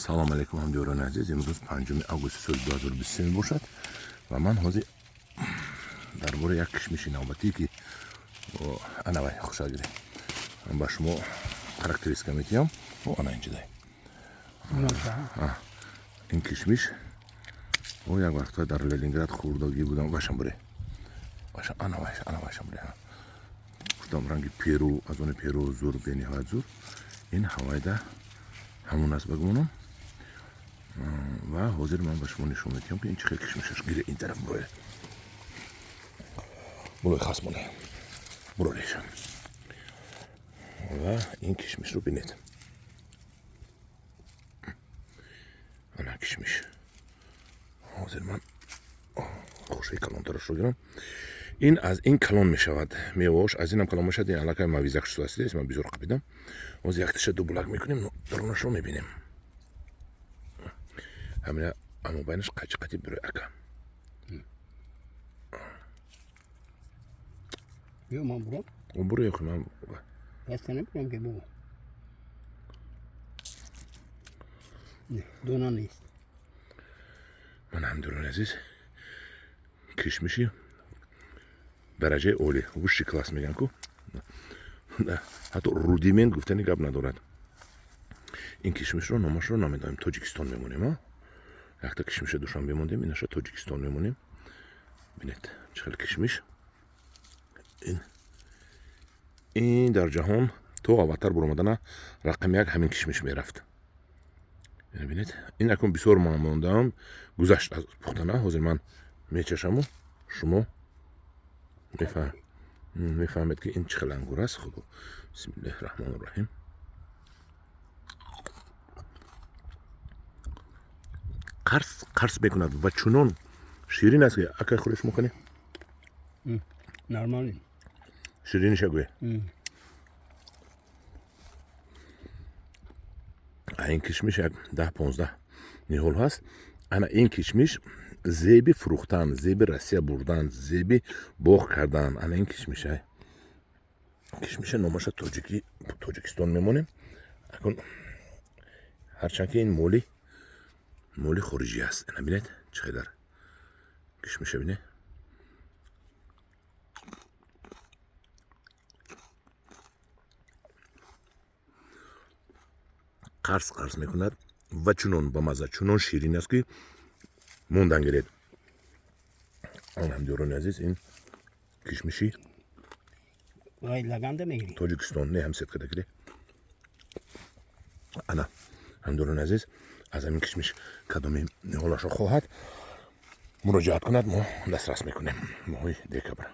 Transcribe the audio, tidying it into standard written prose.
Салом алейкум, ҳамдиёрони азиз. Имрӯз 5 августи соли 2023 мебошад ва ман ҳозир дар бораи як кишмиши навбатӣ, ки анавай хуша гирем, ба шумо характеристика метиҳам. Ана инҷидай ин кишмиш. О, як вақтҳо дар Ленинград хурдагӣ будам. Вашам буре, анавайш, анавайшам буре. Гуфтам, ранги перу, аз они перу зур, бениҳоят зур. Ин ҳавайда ҳамон аст, ба гумонам. Ва ҳозир ман ба шумо нишон медиҳам, ки ин чӣ хел кишмишаш. Гире, ин тараф буроя, булои хасмоне бурореш. Ва ин кишмишро бинед. Ана кишмиш. Ҳозир ман хушаи калонтарашро гирам. Ин аз ин калон мешавад, меваош аз инам калон мешавад. Ин аллакай мавизак шудааст, ман бисёр қапидам. Ҳозир якташа дублак мекунем, дарунашро мебинем. Ҳамина амобайнаш қачи қати бирои, ака. Ё ман бурам? Буро, охи ман. Даста набурам ки бу. Дона нест. Ман, ҳамдиёрони азиз, кишмиши дараҷаи олӣ, высший класс мегӯям ку, ҳатто рудимент гуфтани гап надорад. Ин кишмишро номашро намедонем, Тоҷикистон мемонем. Якта кишмиша Душанбе мондем, инаша Тоҷикистон мемонем. Бинед, чӣ хел кишмиш. Ин дар ҷаҳон то аввалтар буромадана рақами як ҳамин кишмиш мерафт. Бинед, ин акун бисёр ман мондаам, гузашт аз пухтана. Ҳозир ман мечашаму шумо мефаҳмед, ки ин чӣ хел ангур аст. Худо, бисмиллаҳи раҳмони раҳим. Қарс қарс мекунад ва чунон ширин аст, ки акай, хӯреш мекунӣ. Нормально. Шириниша гӯе. Ин кишмиш як 10-15 ниҳол ҳаст. Ана ин кишмиш зеби фурӯхтан, зеби Россия бурдан, зеби боғ кардан. Ана ин кишмиша, кишмиша номаша тоҷики Тоҷикистон мемонем. Акун ҳарчанд ки ин моли хориҷӣ аст. Ана бинед, чӣ қадар кишмиша, бинед. Қарс қарс мекунад ва чунон бамазза, чунон ширин аст, ки мондан гиред. Он ҳамдиёрони азиз, ин кишмиши лаганда мегирӣ. Тоҷикистон. Не, ҳам сеткада гире. Ана, ҳамдиёрони азиз, аз ҳамин кишмиш кадоми ниҳолашро хоҳад, муроҷиат кунад, мо дастрас мекунем. Моҳи декабр.